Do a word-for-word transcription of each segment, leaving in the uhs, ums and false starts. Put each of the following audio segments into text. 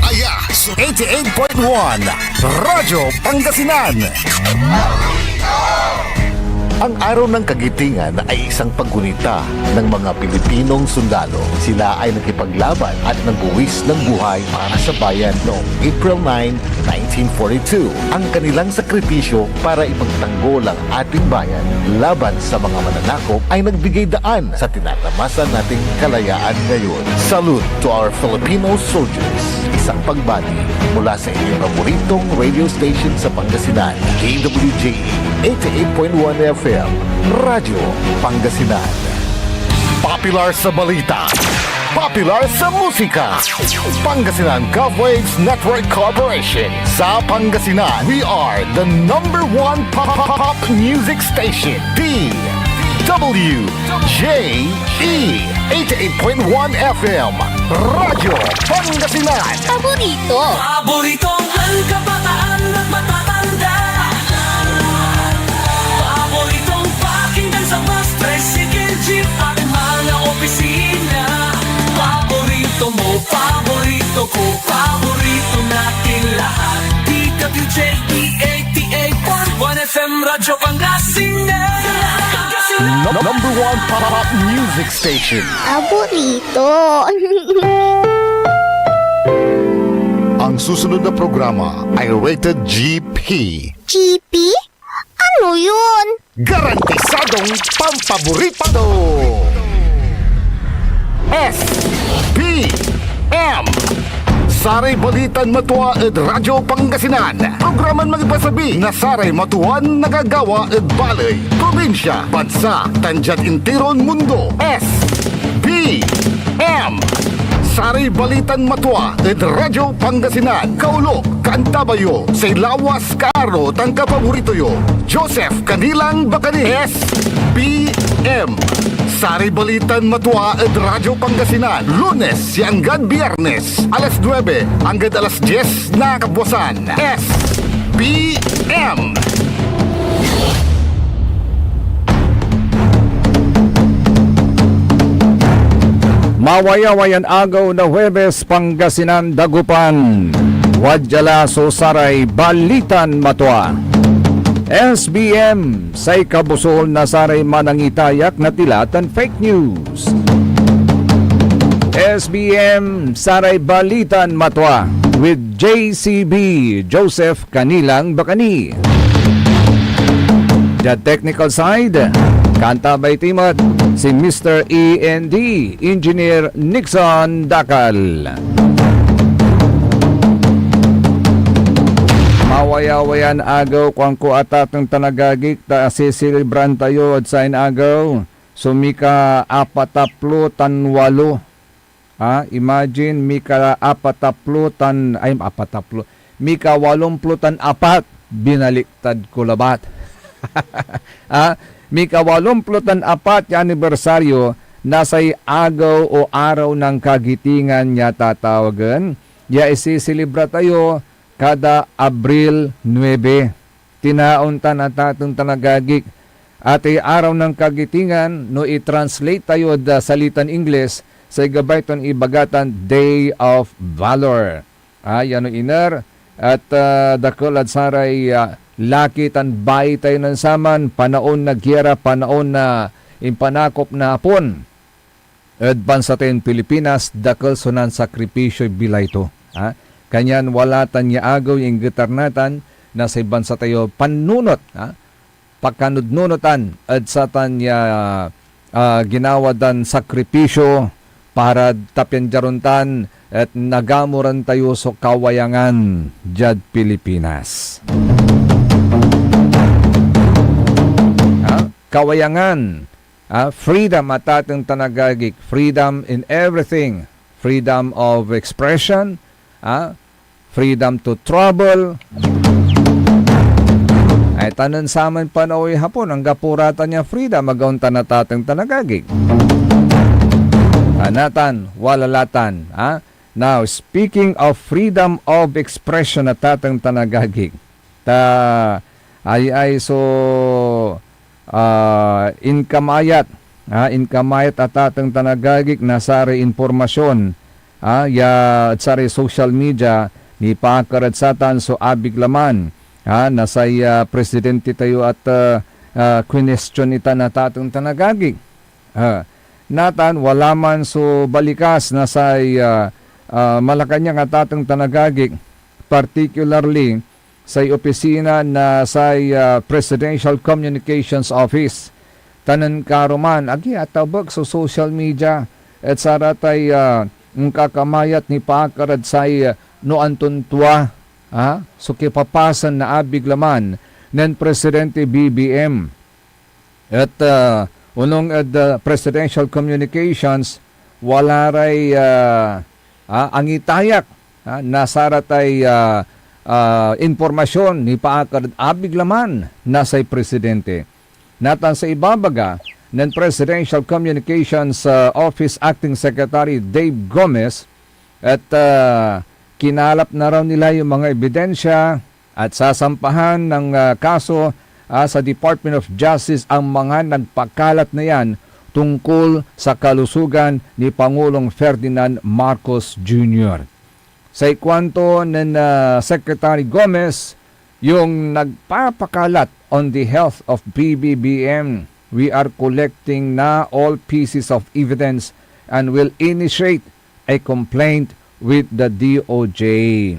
Aya so eighty-eight point one Radyo Pangasinan. Ang Araw ng Kagitingan ay isang paggunita ng mga Pilipinong sundalo. Sila ay nakipaglaban at nagbuwis ng buhay para sa bayan noong April nine, nineteen forty-two. Ang kanilang sakripisyo para ipagtanggol ang ating bayan laban sa mga mananakop ay nagbigay daan sa tinatamasan nating kalayaan ngayon. Salute to our Filipino soldiers. Isang pagbati mula sa inyong paboritong radio station sa Pangasinan, K W J E eighty-eight point one F M, Radyo Pangasinan. Popular sa balita, popular sa musika. Pangasinan Gov Waves Network Corporation. Sa Pangasinan, we are the number one pop, pop, pop music station. D W J E eighty-eight point one F M, Radyo Pangasinan. Paborito. Paboritong kabataan at matatanda. Paboritong pakinggan sa bus, tricycle, jeep, at mga opisina. Paborito mo, paborito ko, paborito natin lahat. D W J E eighty-eight point one F M Radyo Pangasinan. Pangasinan. Number one pop music station. Paborito. Ang susunod na programa ay rated G P. G P? Ano yun? Garantisadong pampaborito. S P M. Saray balitan matua ed Radyo Pangasinan. Programan mangipasabi na saray matuan nagagawa ed baley, probinsya, bansa, tan diad intiron mundo. S P M. Saray balitan matua ed Radyo Pangasinan. Kaulok, kaantabay yo, say lawas, kaaro, tan kapaborito yo, Joseph Canilang Bacani. S P M. Saray balitan matua ed Radyo Pangasinan, Lunes ya anggad Biyernes, alas nuebe anggad alas dies na kabuasan. S P M. Mawayaway yan agew na Huwebes, Pangasinan, Dagupan. Wadya la so saray balitan matua. S B M, say kabusol na saray manangitayak na tila tan fake news. S B M, saray balitan matua with J C B, Joseph Canilang Bacani. The technical side, kaantabay ti met si Mister E N D, Engineer Nixon Dacal. Mawayawayan agew, kuanko, atateng tan agagik, ta siselebraen tayo ed sayan agew so mika-apataplo tan walo. Ah, imagine, mika-apataplo tan, ay, apataplo, mika-walomplo tan apat, binaliktad ko labat. Ah, mika-walomplo tan apat ya anibersaryo na say Agew o Araw ng Kagitingan ya tatawagen, ya isiselebra tayo kada Abril nuebe. Tinaon tan, atateng tan agagik, atay Araw ng Kagitingan, no i-translate tayo ed, ah, salitan Ingles, say gabay ton ibaga tan Day of Valor. Ah, ya no iner, et, ah, dakel ed saray, ah, laki tan bayi tayo nen saman, panaon na giera, panaon na impanakop na Hapon. Ed bansa tayon Pilipinas, dakel so nansakripisyoy bilay to, ha? Kanyan wala tan ya agew ya inggetar natan na say bansa tayo panunot, ha? Pakanudnunotan ed satan ya, ah, ginawa dan sakripisyo para tapian diaron tan et nagamuran tayo so kawayangan diad Pilipinas. Ha? Kawayangan. Ah, freedom, atateng tan agagik. Freedom in everything. Freedom of expression, ah, freedom to travel. Ay, tanen saman panaoy Hapon, anggapo ra tan ya freedom, agaon tan, atateng tan agagik. Ah, natan, wala la tan, ah. Now, speaking of freedom of expression, atateng tan agagik, ta, ay, ay, so, ah, inkamayat, ah, inkamayat, atateng tan agagik, na saray impormasyon ah, ya ed saray social media, nipaakar ed satan so abig laman, ah, na say, ah, presidente tayo et, ah, ah, kwinestyon itan a tateng tan agagi. Ah, natan, wala man so balikas na say, ah, ah, Malacañang a tateng tan agagi, particularly say opisina na say, ah, Presidential Communications Office. Ta nen karuman, agi atabek so social media et saratay, ah, onkakamayat nipaakar ed say, ah, no anton tua, ah, so kipapasen na abig laman nen Presidente B B M. Et, ah, onung ed, ah, Presidential Communications, wala ray, ah, ah, angitayak, ah, na saratay, ah, ah, impormasyon nipaakar ed abig laman na say presidente. Natan sa ibabaga nen Presidential Communications, ah, Office Acting Secretary Dave Gomez et, ah, kinalap na raw nila yung mga ebidensya at sasampahan ng, ah, kaso, ah, sa Department of Justice ang mga nagpakalat na yan tungkol sa kalusugan ni Pangulong Ferdinand Marcos Junior. Sa ikuanto nen, ah, Secretary Gomez, yung nagpapakalat on the health of P B B M, we are collecting na all pieces of evidence and will initiate a complaint with the D O J.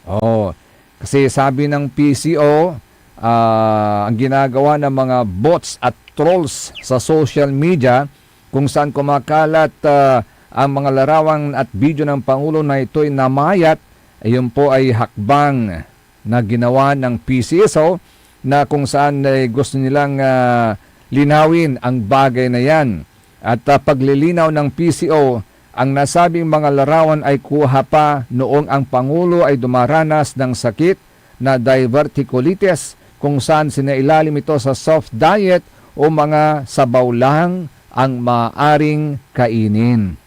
Oh, kasi sabi ng P C O, ah, ang ginagawa ng mga bots at trolls sa social media, kung saan kumakalat, ah, ang mga larawan at video ng Pangulo na ito'y namayat, ayun po ay hakbang na ginawa ng P C S O na kung saan ay gusto nilang, ah, linawin ang bagay na yan. At, ah, paglilinaw ng P C O, ang nasabing mga larawan ay kuha pa noong ang Pangulo ay dumaranas ng sakit na diverticulitis, kung saan sinailalim ito sa soft diet o mga sabaw lang ang maaaring kainin.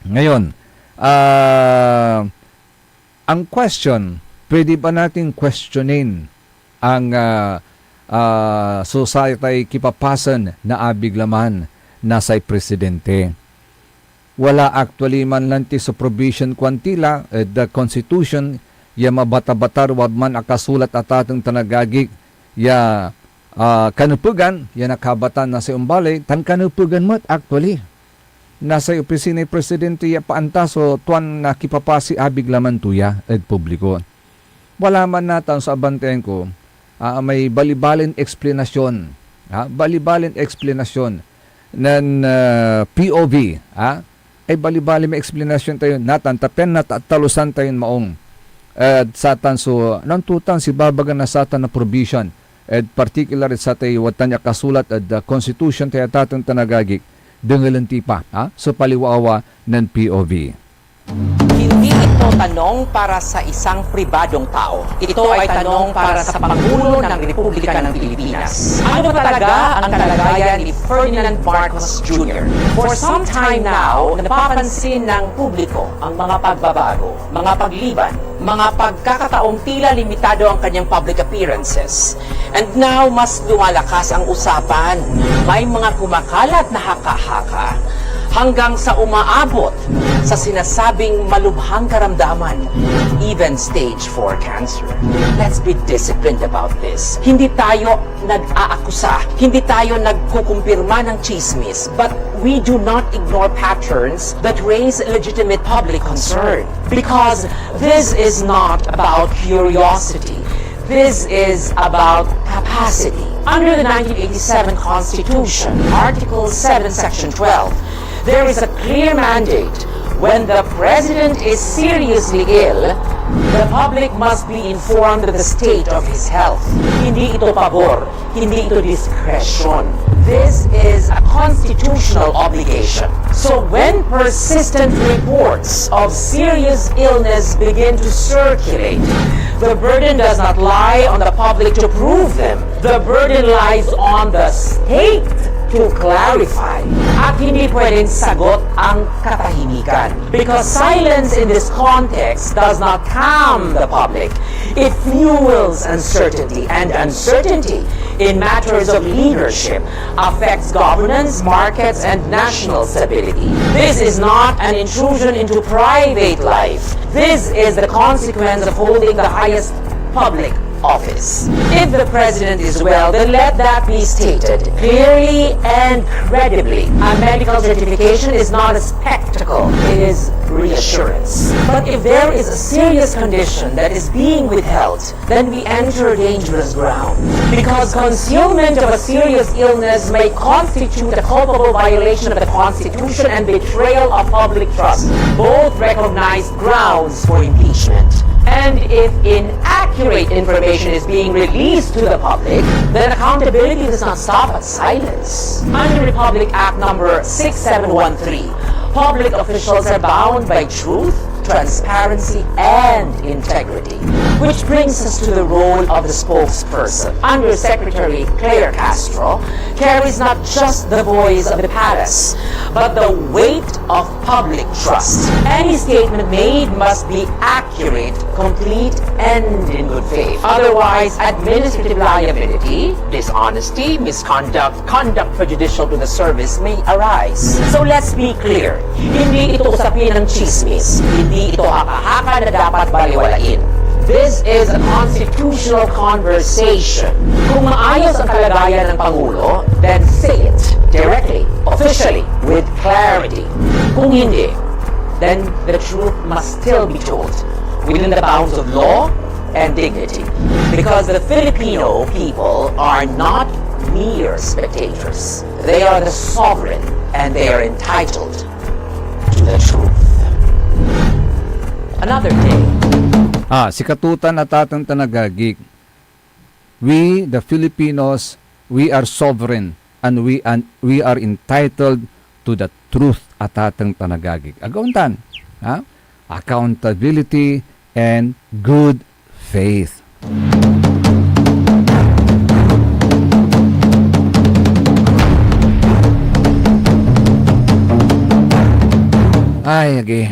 Ngayon, ah, ang question, pwede ba natin questionin ang, ah, ah, society kipapasen na abig laman na say presidente? Wala actually man lanti so provision kuan tila ed the Constitution ya mabatabatar wadman akasulat a tateng tan agagi ya, ah, kanepegan ya nakabatan na say ombaley, tan kanepegan met actually na say opisinay presidente ya paanta so tuan nakipapasi abig laman to ya ed publiko. Wala man natan so abantayan ko, ah, may balibalin eksplanasyon, ah, balibalin eksplanasyon nen, ah, P O V, ah, ay balibali may eksplanasyon tayo natan, ta pian natatalusan tayon maong ed satan so nantutan si babaga na satan a provision, ed particular ed satay watan ya kasulat ed, ah, Constitution tayo, tateng tan agagi, dengelen ti pa, ha, so paliwawa nen P O V. Hindi ito tanong para sa isang pribadong tao. Ito ay tanong para sa Pangulo ng Republika ng Pilipinas. Ano ba talaga ang kalagayan ni Ferdinand Marcos Junior? For some time now, napapansin ng publiko ang mga pagbabago, mga pagliban, mga pagkakataong tila limitado ang kanyang public appearances. And now, mas lumalakas ang usapan. May mga kumakalat na haka-haka hanggang sa umaabot sa sinasabing malubhang karamdaman, even stage four cancer. Let's be disciplined about this. Hindi tayo nag-aakusa, hindi tayo nagkukumpirma ng chismis, but we do not ignore patterns that raise legitimate public concern. Because this is not about curiosity. This is about capacity. Under the nineteen eighty-seven Constitution, Article seven, Section twelve, there is a clear mandate. When the president is seriously ill, the public must be informed of the state of his health. Hindi ito pabor, hindi ito diskresyon. This is a constitutional obligation. So when persistent reports of serious illness begin to circulate, the burden does not lie on the public to prove them. The burden lies on the state to clarify. At hindi pwedeng sagot ang katahimikan. Because silence in this context does not calm the public. It fuels uncertainty, and uncertainty in matters of leadership affects governance, markets, and national stability. This is not an intrusion into private life. This is the consequence of holding the highest public office. If the president is well, then let that be stated clearly and credibly. A medical certification is not a spectacle, it is reassurance. But if there is a serious condition that is being withheld, then we enter dangerous ground. Because concealment of a serious illness may constitute a culpable violation of the Constitution and betrayal of public trust, both recognized grounds for impeachment. And if inaccurate information is being released to the public, then accountability does not stop at silence. Under Republic Act number six seven one three, public officials are bound by truth, transparency, and integrity. Which brings us to the role of the spokesperson. Undersecretary Claire Castro carries not just the voice of the palace, but the weight of public trust. Any statement made must be accurate, complete, and in good faith. Otherwise, administrative liability, dishonesty, misconduct, conduct prejudicial to the service may arise. So let's be clear, hindi ito usapin ng chismis, hindi ito haka-haka na dapat baliwalain. This is a constitutional conversation. Kung maayos ang kalagayan ng Pangulo, then say it directly, officially, with clarity. Kung hindi, then the truth must still be told within the bounds of law and dignity. Because the Filipino people are not mere spectators. They are the sovereign and they are entitled to the truth. Another day. Ah, sikatotan a tateng tan agagik. We, the Filipinos, we are sovereign and we, and we are entitled to the truth a tateng tan agagik. Agaw tan, ha? Accountability and good faith. Ay, agi.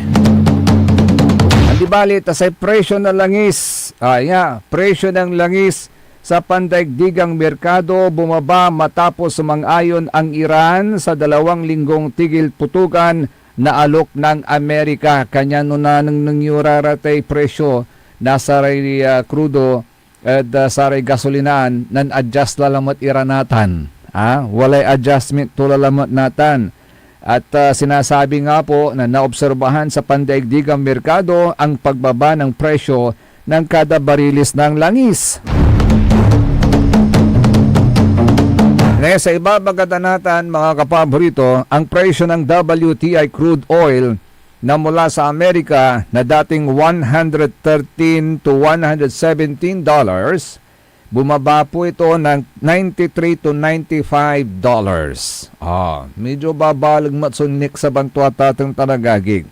Andi bali, ta say presyo na langis. Ah, ya, presyo ng langis sa pandaigdigang merkado bumaba matapos sumang-ayon ang Iran sa dalawang linggong tigil putukan na alok ng Amerika. Kanyan no nanengneng yo ra ratay presyo na saray, ah, krudo ed, ah, saray gasolinaan, nan-adjust la lamet ira natan. Ah, walay adjustment to la lamet natan. At, ah, sinasabi nga po na naobserbahan sa pandaigdigang merkado ang pagbaba ng presyo ng kada bariles ng langis. Ngayon, sa ibabaga da natan, mga kapaborito, ang presyo ng W T I crude oil na mula sa Amerika na dating one hundred thirteen to one hundred seventeen dollars, bumaba po ito ng ninety-three to ninety-five dollars. Ah, medyo babaleg met so nik sa banto a tateng tan agagik.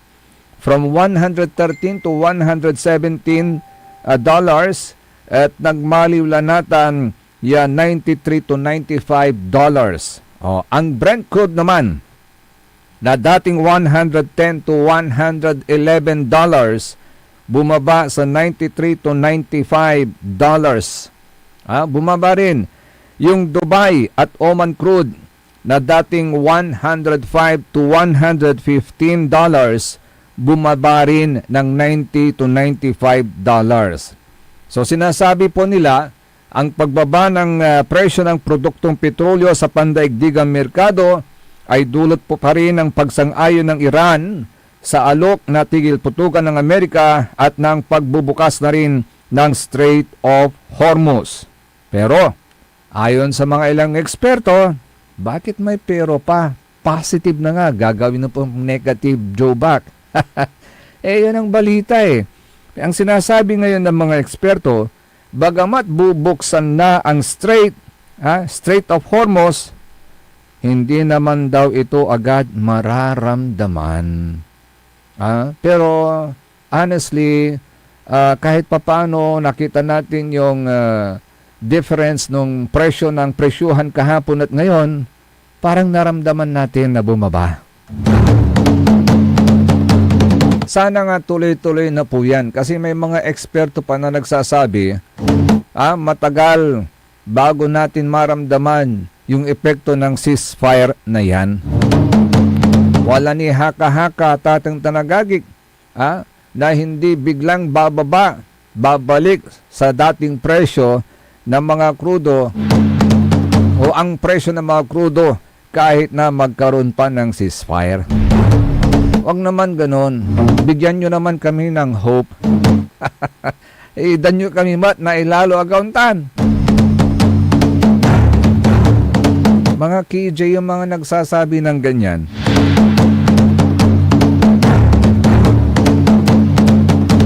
From one hundred thirteen to one hundred seventeen, ah, dollars, at nagmaliw la natan ya ninety-three to ninety-five dollars. Oh, ang Brent crude naman, na dating one hundred ten to one hundred eleven dollars, bumaba sa ninety-three to ninety-five dollars. Ah, bumaba rin yung Dubai at Oman crude na dating one hundred five to one hundred fifteen dollars, bumaba rin ng ninety to ninety-five dollars. So sinasabi po nila, ang pagbaba ng, ah, presyo ng produktong petrolyo sa pandaigdigang merkado ay dulot po pa rin ng pagsang-ayon ng Iran sa alok na tigil putukan ng Amerika at ng pagbubukas na rin ng Strait of Hormuz. Pero, ayon sa mga ilang eksperto, bakit may pero pa? Positive na nga, gagawin na pong negative, Joe Buck. Eh, yun ang balita eh. Ang sinasabi ngayon ng mga eksperto, bagamat bubuksan na ang Strait, ah, Strait of Hormuz, hindi naman daw ito agad mararamdaman. Ah, pero honestly, ah, kahit papaano nakita natin yung, ah, difference nung presyo ng presyuhan kahapon at ngayon, parang naramdaman natin na bumaba. Sana nga tuloy-tuloy na po yan kasi may mga eksperto pa na nagsasabi, ah, matagal bago natin maramdaman yung epekto ng ceasefire na yan. Wala ni haka-haka, Tatang Tanagagik, ah, na hindi biglang bababa, babalik sa dating presyo ng mga krudo o ang presyo ng mga krudo kahit na magkaroon pa ng ceasefire. Wag naman ganon. Bigyan nyo naman kami ng hope. Idan nyo kami mat na ilalo agawntan. Mga K J yung mga nagsasabi ng ganyan.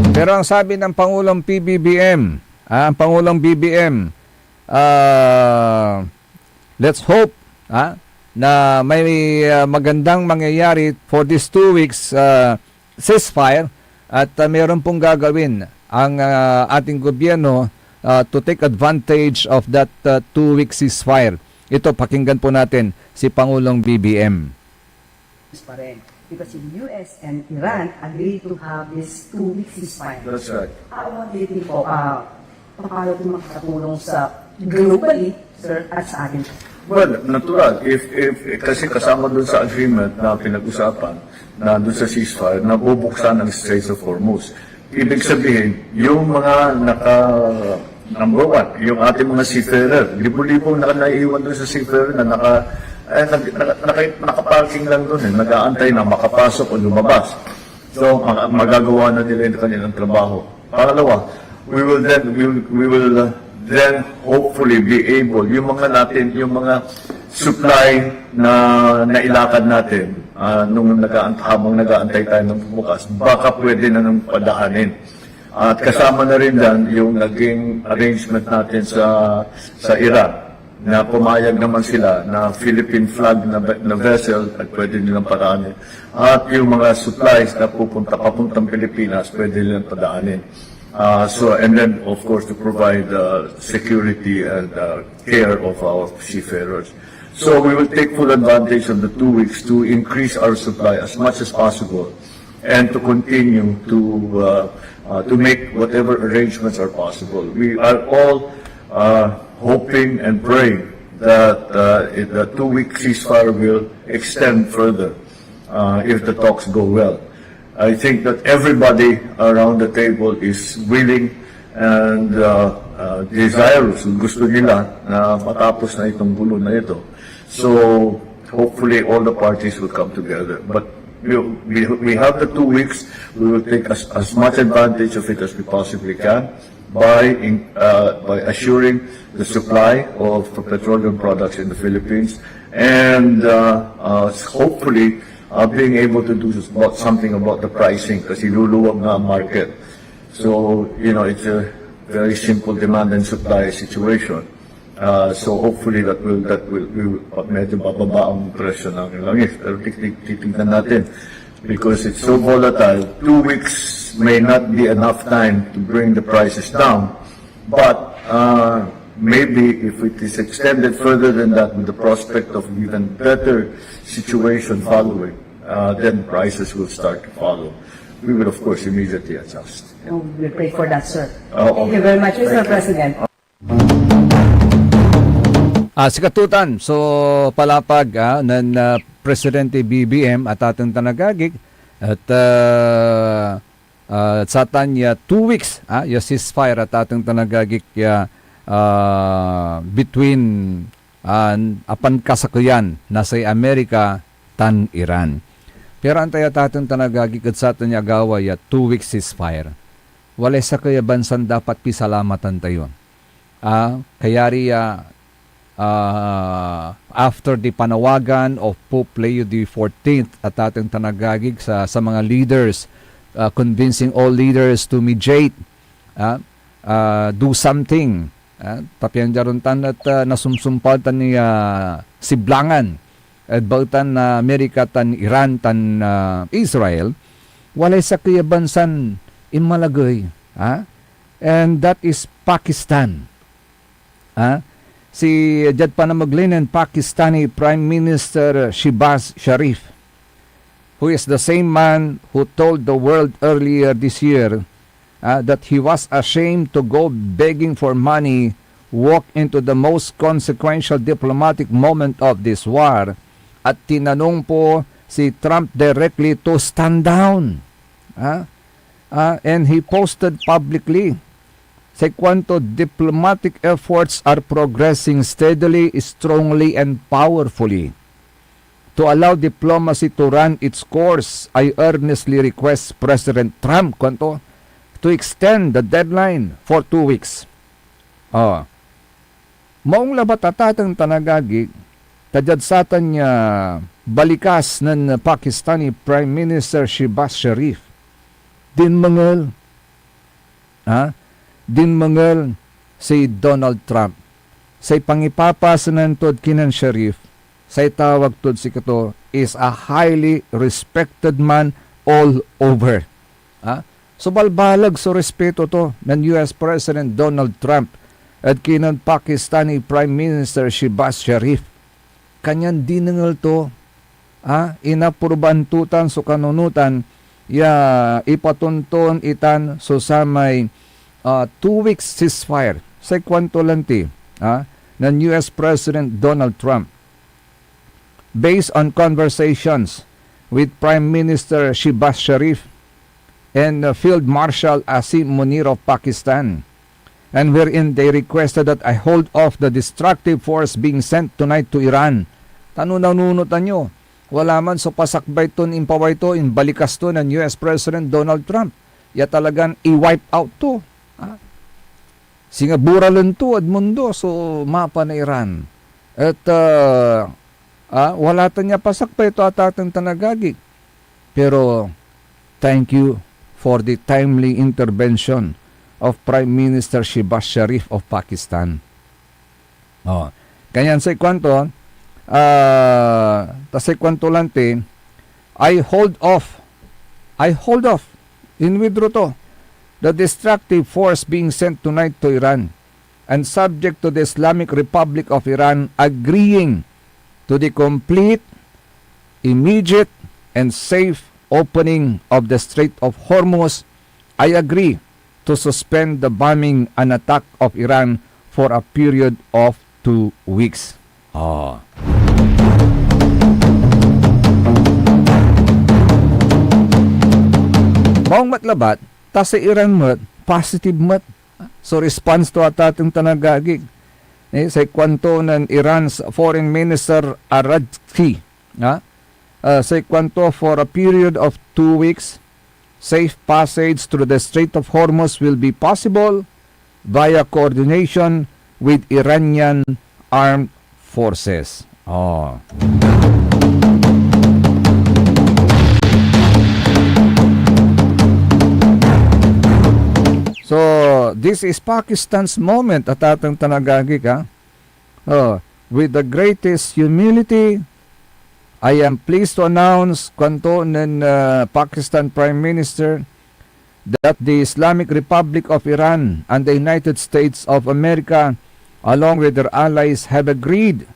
Pero ang sabi ng Pangulong P B B M, ah, ang Pangulong B B M, ah, let's hope, ah, na may, ah, magandang mangyayari for these two weeks, ah, ceasefire at, ah, meron pong gagawin ang, ah, ating gobyerno, ah, to take advantage of that, ah, two-week ceasefire. Ito, pakinggan po natin si Pangulong B B M. Pa rin. Because the U S and Iran agreed to have this two-week ceasefire. That's right. Ah, what do you think po, ah, paano ito makakatulong sa globally, sir, at sa atin? Well, natural. If, if, kasi kasama dun sa agreement na pinag-usapan, na dun sa ceasefire, na bubuksan ang Straits of Hormuz. Ibig sabihin, yung mga naka, number one, yung ating mga seafarer, libo-libo na naiiwan dun sa seafarer na naka, eh, nag, naka, naka, nakaparking lang dun eh, nag-aantay na makapasok o lumabas. So, mag-, magagawa na nila yung kanilang trabaho. Pangalawa, we will then, we will, we will, uh, then hopefully be able, yung mga natin, yung mga supply na nailakad natin, ah, nung nag-aant-, habang nag-aantay tayo ng bukas, baka pwede na nang padaanin. At kasama na rin dyan yung naging arrangement natin sa, sa Iran, na pumayag naman sila na Philippine flag na, na vessel at pwede nilang paraanin. At yung mga supplies na pupunta, papuntang Pilipinas, pwede nilang padaanin. Uh, so, and then, of course, to provide, uh, security and, uh, care of our seafarers. So we will take full advantage of the two weeks to increase our supply as much as possible and to continue to, uh, uh, to make whatever arrangements are possible. We are all, uh, hoping and praying that, uh, it, the two-week ceasefire will extend further, uh, if the talks go well. I think that everybody around the table is willing and, uh, uh, desirous, gusto nila na matapos na itong gulo na ito. So, hopefully all the parties will come together. But we, we, we have the two weeks. We will take as, as much advantage of it as we possibly can by in, uh, by assuring the supply of petroleum products in the Philippines and, uh, uh, hopefully, uh, being able to do about something about the pricing kasi luluwag na ang market. So, you know, it's a very simple demand and supply situation. Uh, so hopefully that will, that will, will, medyo bababa ang presyo ng langis. Pero titig-, titignan natin because it's so volatile. Two weeks may not be enough time to bring the prices down. But, uh, maybe if it is extended further than that with the prospect of even better situation following, uh, then prices will start to follow. We will, of course, immediately adjust. Oh, we pray for that, sir. Oo. Thank you very much, Mister Thank you. President. Ah, sikatotan, so palapag, ah, nen, ah, Presidente B B M at ating tanagagik at, ah, ah, satan ya two weeks, ah, ya ceasefire at ating tanagagik ya, ah, between, ah, apan kasakeyan na say Amerika tan Iran. Pero antaya taten tanagagik ed satan ya agawa ya two weeks ceasefire. Walay sakey a bansan dapat pisalamatan tayo. Ah, kayari ya, ah, after the panawagan of Pope Leo the fourteenth at ating tanagagik sa, sa mga leaders, ah, convincing all leaders to mediate, ah, ah, do something, ah, tapian diaron tan et, ah, nasumsumpal tan ni, ah, siblangan ed baetan na Amerika tan Iran tan, ah, Israel, walay sakey a bansan inmalagey, ah, and that is Pakistan. Ah, si, diad panamegley nen Pakistani Prime Minister Shehbaz Sharif, who is the same man who told the world earlier this year, ah, that he was ashamed to go begging for money, walk into the most consequential diplomatic moment of this war, at tinanong po si Trump directly to stand down. Ah, ah, and he posted publicly, say kuanto, "Diplomatic efforts are progressing steadily, strongly, and powerfully. To allow diplomacy to run its course, I earnestly request President Trump," kuanto, "to extend the deadline for two weeks." Oh. Maong labat, atateng tan agagi, ta diad satan ya balikas nen Pakistani Prime Minister Shehbaz Sharif, dinmengel, ha? Dinmengel si Donald Trump. Say pangipapasenan tod kinen Sharif, say tawag tod sikato is a highly respected man all over. Ha? So, balbaleg so respeto to nen U S President Donald Trump ed kinen Pakistani Prime Minister Shehbaz Sharif. Kanyan dinengel to, ah, inaprubahan to tan so kanunotan ya ipatonton itan so samay, ah, two weeks ceasefire. Say kuanto lanti, ah, nen U S President Donald Trump, based on conversations with Prime Minister Shehbaz Sharif and, uh, Field Marshal Asim Munir of Pakistan, and wherein they requested that I hold off the destructive force being sent tonight to Iran. Tano nanunotan yo, wala man so pasakbay ton impaway to, imbalikas to nen U S President Donald Trump, ya talagan i-wipe out to. Ah, singa buralen to ed mundo so mapa na Iran. Et, ah, ah, wala tan ya pasakbay to, atateng tan agagi. Pero, thank you for the timely intervention of Prime Minister Shehbaz Sharif of Pakistan. Oh. Kanyan say kuanto, ah, ta say kuanto lanti, "I hold off, I hold off," in-withdraw to, "the destructive force being sent tonight to Iran, and subject to the Islamic Republic of Iran agreeing to the complete, immediate, and safe opening of the Strait of Hormuz, I agree to suspend the bombing and attack of Iran for a period of two weeks." Oh. Maong met labat, ta si Iran met, positive met so response to, atateng tan agagi. Eh, say kuanto nen Iran's Foreign Minister Araghchi, ah, ah, say kuanto, "For a period of two weeks, safe passage through the Strait of Hormuz will be possible via coordination with Iranian armed forces." Oh. So, this is Pakistan's moment, atateng tan agagi, ah. Oh, "With the greatest humility, I am pleased to announce," kuanto nen, uh, Pakistan Prime Minister, "that the Islamic Republic of Iran and the United States of America, along with their allies, have agreed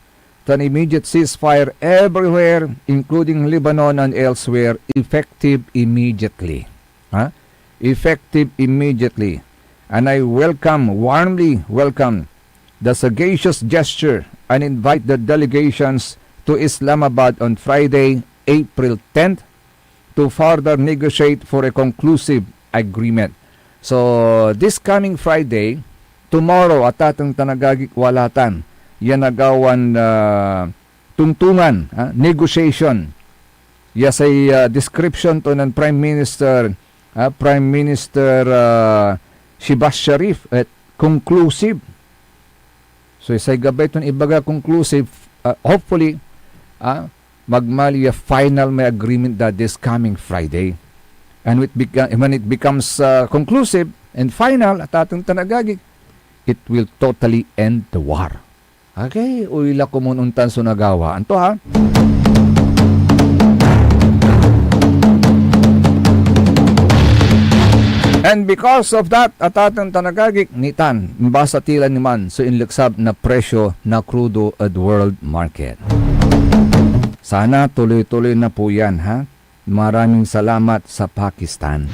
to an immediate ceasefire everywhere, including Lebanon and elsewhere, effective immediately." Ha? "Effective immediately. And I welcome, warmly welcome, the sagacious gesture and invite the delegations to Islamabad on Friday, April tenth, to further negotiate for a conclusive agreement." So, this coming Friday, tomorrow, atateng tan agagi, wala tan ya nagawan, ah, tungtungan, ah, negotiation. Ya say, ah, description to nen Prime Minister, ah, Prime Minister, ah, Shehbaz Sharif, et conclusive. So, say gabay ton ibaga conclusive, ah, hopefully, ah, magmaliw ya final may agreement da this coming Friday. And it beca-, when it becomes, ah, conclusive and final, atateng tan agagi, it will totally end the war. Okay, oyla komon ontan so nagawa. Anto, ha? And because of that, atateng tan agagik, nitan, imbasa tila niman so inleksab na presyo na krudo ed world market. Sana tuloy-tuloy na po yan, ha? Maraming salamat sa Pakistan.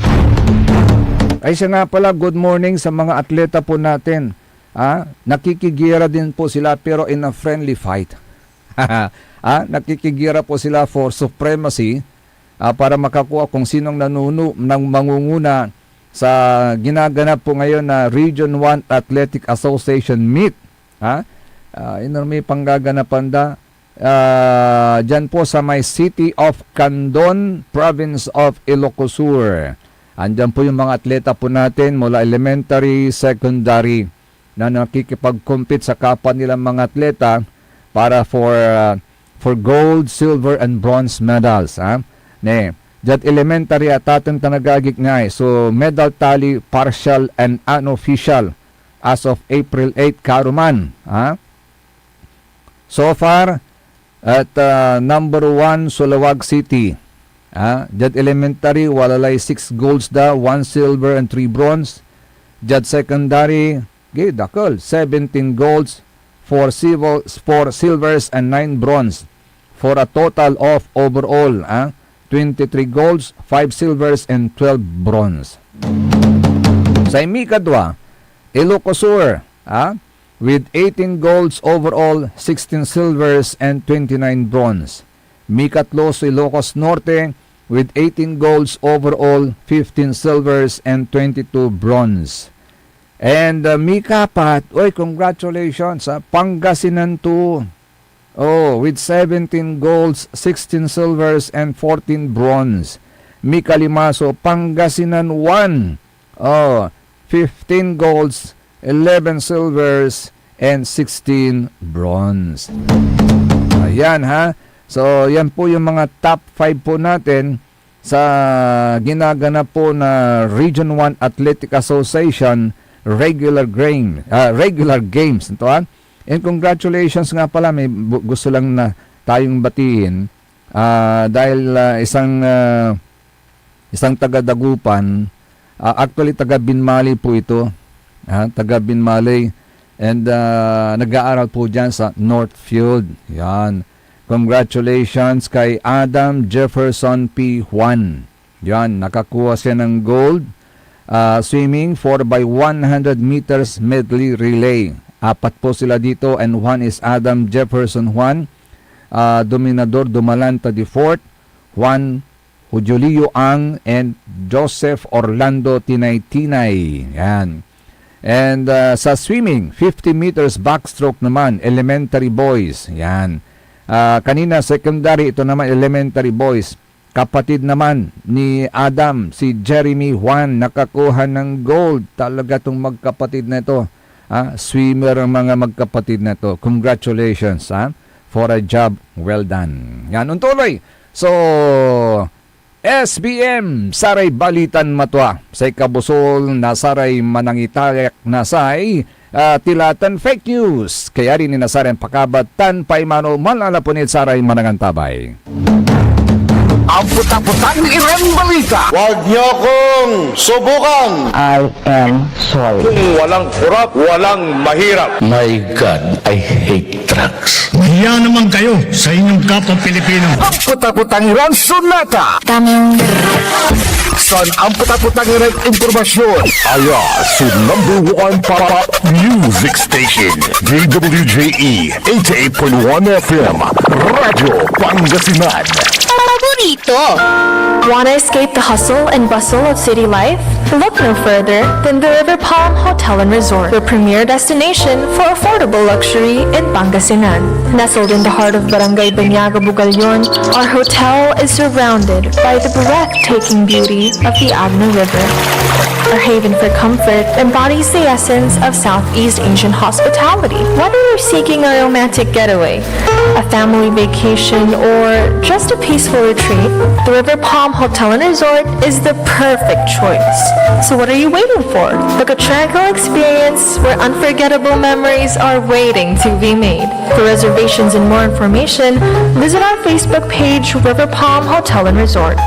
Ay siya nga pala, good morning sa mga atleta po natin. Ah, nakikigera din po sila pero in a friendly fight. Ah, nakikigera po sila for supremacy, ah, para makakuha kung sinong nanunu-, nang mangunguna sa ginaganap po ngayon na Region one Athletic Association meet. Ha? Ah, ino may panggaganapan da? Ah, dyan po sa may City of Candon, Province of Ilocos Sur. Andyan po yung mga atleta po natin mula elementary, secondary, na nakikipag-compete sa kapwa nilang mga atleta para for, ah, for gold, silver, and bronze medals, ha? Ne, diad elementary, atateng tan agagik ngay. So, medal tally, partial and unofficial as of April eight, karuman, ha? So far, at, ah, number one, Sulawag City. Ah, diad elementary, wala lay six golds da, one silver and three bronze. Diad secondary, okay, dakel, seventeen golds, four silver, four silvers and nine bronze. For a total of overall, ah, twenty-three golds, five silvers, and twelve bronze. Sa imikadwa, Ilocos Sur, ah, with eighteen golds overall, sixteen silvers, and twenty-nine bronze. Mikatlo so Ilocos Norte with eighteen golds overall, fifteen silvers, and twenty-two bronze. And, uh, mikapat, oy, congratulations, ah, Pangasinan two. Oh, with seventeen golds, sixteen silvers, and fourteen bronze. Mikalima so Pangasinan one. Oh, fifteen golds, eleven silvers, and sixteen bronze. Ayan, ha. So, yan po yung mga top five po natin sa ginaganap po na Region one Athletic Association regular game, ah, regular games. Ito, ha. And congratulations nga pala, may bu-, gusto lang na tayong batiin. Ah, dahil, ah, isang, ah, isang taga Dagupan, ah, actually, taga Binmali po ito. Ah, taga Binmali. And, ah, nag-aaral po dyan sa Northfield. Yan. Congratulations kay Adam Jefferson P. Juan. Yan, nakakuha siya ng gold. Ah, swimming, four by one hundred meters medley relay. Apat po sila dito, and one is Adam Jefferson Juan, ah, Dominador Dumalanta the fourth, Juan Julio Ang, and Joseph Orlando Tinaytinay. Yan. And, ah, sa swimming, fifty meters backstroke naman, elementary boys. Yan. Ah, kanina, secondary, ito naman, elementary boys. Kapatid naman ni Adam, si Jeremy Juan, nakakuha ng gold. Talaga tong magkapatid na ito. Ah, swimmer ang mga magkapatid na ito. Congratulations, ha, for a job well done. Yan, ontuloy. So, S B M, saray balitan matua. Say kabusol na saray manangitayak na say, ah, tila tan fake news. Kaya rin ni nasaran pakabat tan paimano manlalapon ed saray manangantabay. Ang puta-putang Iran Balita. Huwag niyo akong subukan. I am sorry. Kung walang kurap, walang mahirap. My God, I hate drugs. Mahiya naman kayo sa inyong kapwa Pilipino. Ang puta-putang Iran Sonata. Tamang. San ang puta-putang Iran impormasyon? Aya so number one pop music station, D W J E eighty-eight point one F M, Radyo Pangasinan. Paborito. Want to escape the hustle and bustle of city life? Look no further than the River Palm Hotel and Resort, your premier destination for affordable luxury in Pangasinan. Nestled in the heart of Barangay Banyaga, Bugallon, our hotel is surrounded by the breathtaking beauty of the Agno River. Our haven for comfort embodies the essence of Southeast Asian hospitality. Whether you're seeking a romantic getaway, a family vacation, or just a peaceful retreat, the River Palm Hotel and Resort is the perfect choice. So what are you waiting for? Book a tranquil experience where unforgettable memories are waiting to be made. For reservations and more information, visit our Facebook page, River Palm Hotel and Resort.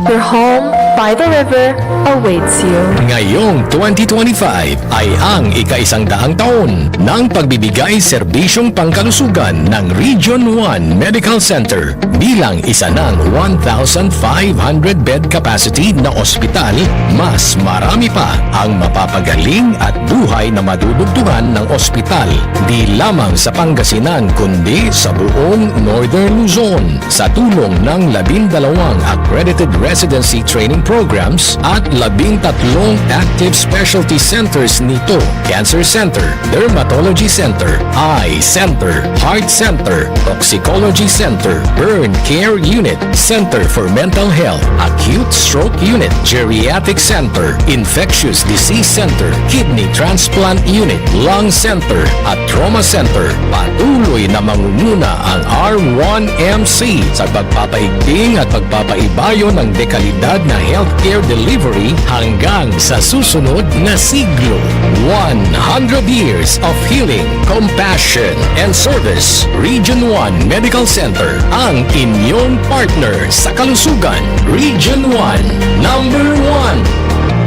Your home By the River awaits you. Ngayong twenty twenty-five ay ang ikaisang daang taon ng pagbibigay serbisyong pangkalusugan ng Region one Medical Center. Bilang isa ng one thousand five hundred bed capacity na ospital, mas marami pa ang mapapagaling at buhay na madudugtungan ng ospital, di lamang sa Pangasinan kundi sa buong Northern Luzon. Sa tulong ng labindalawang accredited residency training programs at labintatlong active specialty centers nito, Cancer Center, Dermatology Center, Eye Center, Heart Center, Toxicology Center, Burn Care Unit, Center for Mental Health, Acute Stroke Unit, Geriatric Center, Infectious Disease Center, Kidney Transplant Unit, Lung Center, at Trauma Center. Patuloy na mangunguna ang R one M C sa pagpapaigting at pagpapaibayo ng dekalidad na healthcare delivery hanggang sa susunod na siglo. One hundred years of healing, compassion, and service. Region one Medical Center, ang inyong partner sa kalusugan. Region one, number one.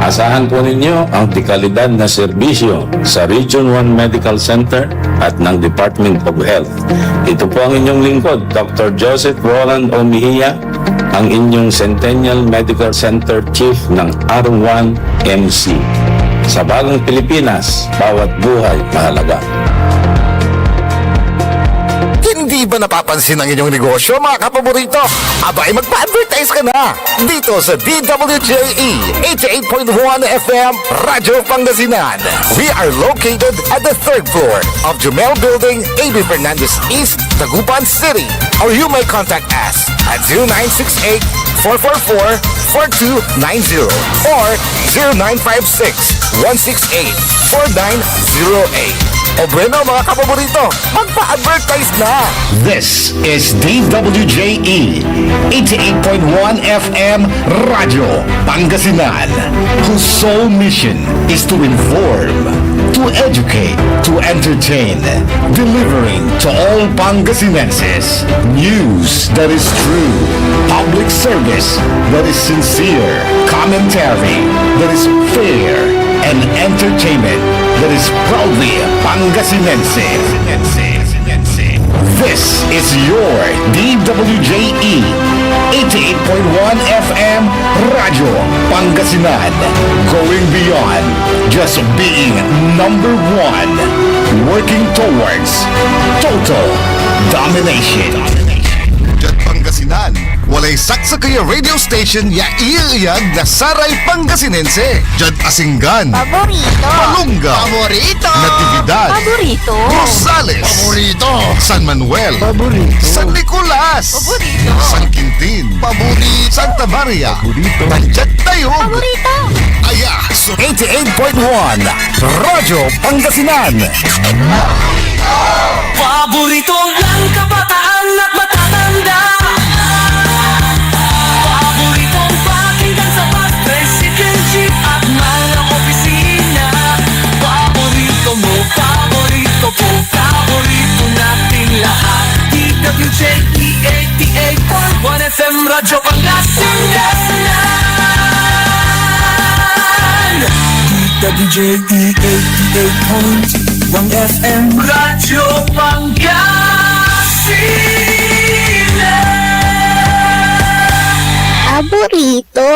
Asahan po ninyo ang dekalidad na serbisyo sa Region one Medical Center at ng Department of Health. Ito po ang inyong lingkod, Doctor Joseph Roland O. Mejia, ang inyong Centennial Medical Center Chief ng R one M C. Sa bagong Pilipinas, bawat buhay mahalaga. Hindi ba napapansin ang inyong negosyo, mga kapaborito? Abay, magpa-advertise ka na dito sa D W J E eighty-eight point one F M Radyo Pangasinan. We are located at the third floor of Jumel Building, A B Fernandez East, Dagupan City. Or you may contact us at zero nine six eight, four four four, four two nine zero or zero nine five six, one six eight, four nine zero eight. O bueno, mga kapaborito, magpa-advertise na! This is D W J E eighty-eight point one F M Radyo Pangasinan, whose sole mission is to inform, to educate, to entertain, delivering to all Pangasinenses news that is true, public service that is sincere, commentary that is fair, and entertainment that is proudly Pangasinense. This is your D W J E eighty-eight point one F M Radyo Pangasinan, going beyond just being number one, working towards total domination. Diad Pangasinan, walay saksakey a radio station ya ieyag na saray Pangasinense. Diad Asinggan. Paborito. Malunggao. Paborito. Natividad. Paborito. Rosales. Paborito. San Manuel. Paborito. San Nicolas. Paborito. San Quintin. Paborito. Santa Maria. Paborito. Tan diad Tayug. Paborito. Aya so eighty-eight point one Radyo Pangasinan. Paborito ng kabataan at matatanda. Paboritong pakinggan sa bus, tricycle, jeep at mga opisina. Paborito mo, paborito ko, paborito nating lahat. D W J E eighty-eight point one F M Radyo Pangasinan. D W J E eighty-eight point one F M Radyo Pangasinan. Paborito.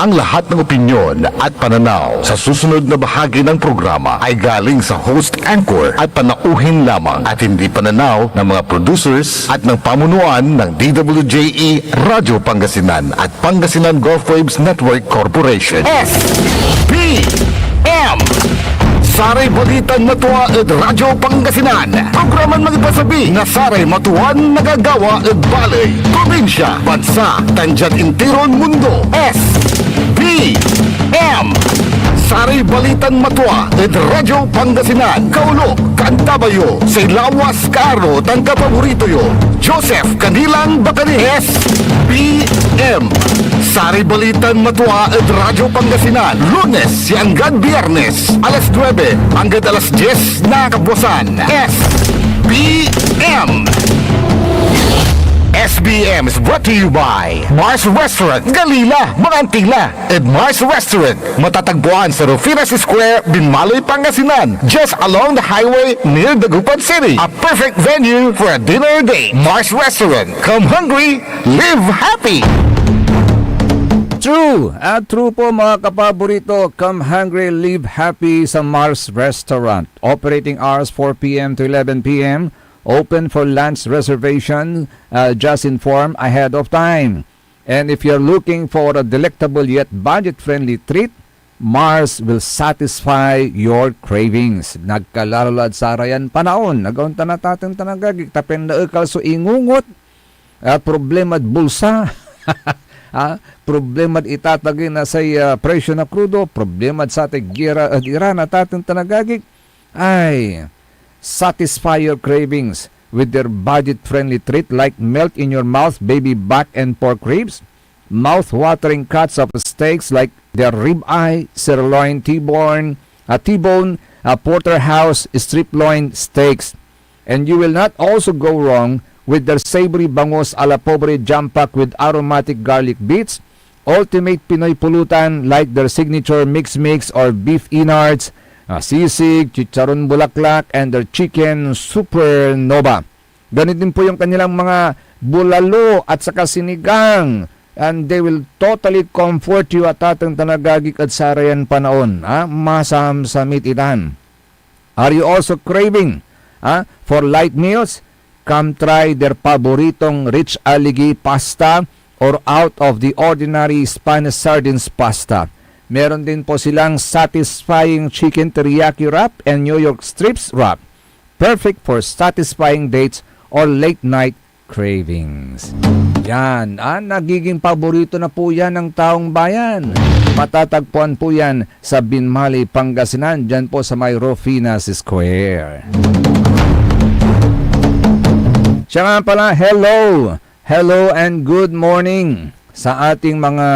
Ang lahat ng opinyon at pananaw sa susunod na bahagi ng programa ay galing sa host, anchor at panauhin lamang at hindi pananaw ng mga producers at ng pamunuan ng D W J E Radyo Pangasinan at Pangasinan Gulf Waves Network Corporation. S B M. Saray balitan matua ed Radyo Pangasinan. Programan mangipasabi na saray matuan nagagawa ed baley, probinsya, bansa, tan diad interon mundo. S B M. Saray balitan matua ed Radyo Pangasinan. Kaulo, Cantabayo, say lawas, kaaro, tan kapaborito yo, Joseph Canilang Bacani. S B M. Saray balitan matua ed Radyo Pangasinan, Lunes ya anggad Biyernes, alas nuebe anggad alas dies na kabuasan. S B M. S B M is brought to you by Mars Restaurant, Galila, Manantila, ed Mars Restaurant. Matatagpuan sa Rufinas Square, Binmaloy, Pangasinan, just along the highway near Dagupan City. A perfect venue for a dinner date. Mars Restaurant. Come hungry, live happy. True! At true po, mga kapaborito, come hungry, live happy sa Mars Restaurant. Operating hours four p m to eleven p m. Open for lunch reservation, uh, just inform ahead of time. And if you're looking for a delectable yet budget-friendly treat, Mars will satisfy your cravings. Nagkalalo lad sarayan panaon. Nagaon ta na taten tan agagik, ta penda ekal so ingungot. Ah, problemad bulsa. Ah, problemad itatagey na say, ah, presyo na krudo, problemad satay gera ed Iran a taten tan agagik. Ay, satisfy your cravings with their budget-friendly treat like melt-in-your-mouth baby back and pork ribs, mouth-watering cuts of steaks like their ribeye, sirloin, T-bone, a T-bone, a porterhouse, strip loin steaks. And you will not also go wrong with their savory bangus a la pobre jam-pack with aromatic garlic bits, ultimate Pinoy pulutan like their signature mix-mix or beef innards, ah, sisig, chicharon bulaklak, and their chicken supernova. Ganun din po yung kanilang mga bulalo at saka sinigang. And they will totally comfort you, a taten tan agagik, ed sarayan panaon, ah, masamsamit itan. Are you also craving, ah, for light meals? Come try their paboritong rich aligi pasta or out of the ordinary Spanish sardines pasta. Meron din po silang satisfying chicken teriyaki wrap and New York strips wrap. Perfect for satisfying dates or late night cravings. Yan, ah, nagiging paborito na po yan ng taong bayan. Matatagpuan po yan sa Binmali, Pangasinan, dyan po sa may Rufinas Square. Siya nga pala, hello! Hello and good morning sa ating mga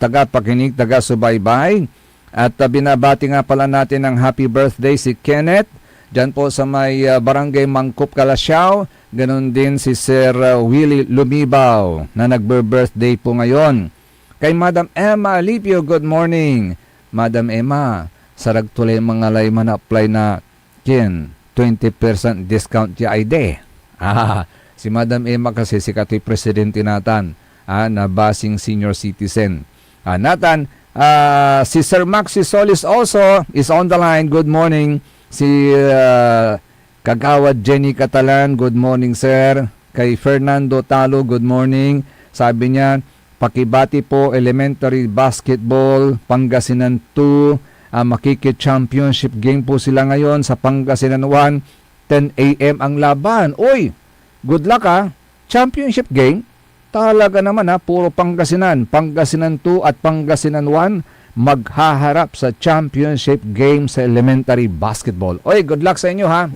tagapakinig, taga-subaybay. At, ah, binabati nga pala natin ng happy birthday si Kenneth, dyan po sa may, ah, Barangay Mangkop, Calasiao. Ganun din si Sir, ah, Willie Lumibaw na nagbe-birthday po ngayon. Kay Madam Emma Alipio, good morning. Madam Emma, sarag to lay mangalay man-apply na kin twenty percent discount ya I D. Ah, si Madam Emma kasi sikatoy presidente natan, ah, na Basing Senior Citizen. Ah, natan, ah, si Sir Maxi Solis also is on the line. Good morning. Si, ah, Kagawad Jenny Catalan, good morning, sir. Kay Fernando Talo, good morning. Sabi niya, pakibati po, Elementary Basketball, Pangasinan two. Ah, makiki-championship game po sila ngayon sa Pangasinan one, ten a m ang laban. Uy, good luck, ah. Championship game? Talaga naman, ha, puro Pangasinan. Pangasinan two at Pangasinan one maghaharap sa championship game sa elementary basketball. Oy, good luck sa inyo, ha.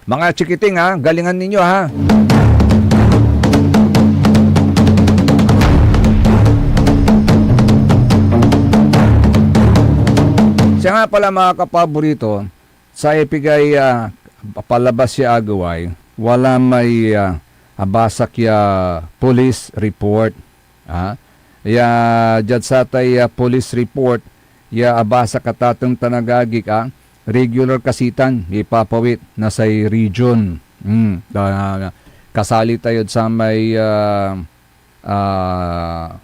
Mga chikiting, ha, galingan ninyo, ha. Siya nga pala, mga kapaborito, sa ipigay, ah, palabas ya agaway, wala may, ah, abasak ya police report. Ah, ya diad satay, ah, police report ya abasak a tateng tan agagik, ah, regular kasi tan ipapawit na say region. Hmm, ah, kasali tayod samay, ah, ah,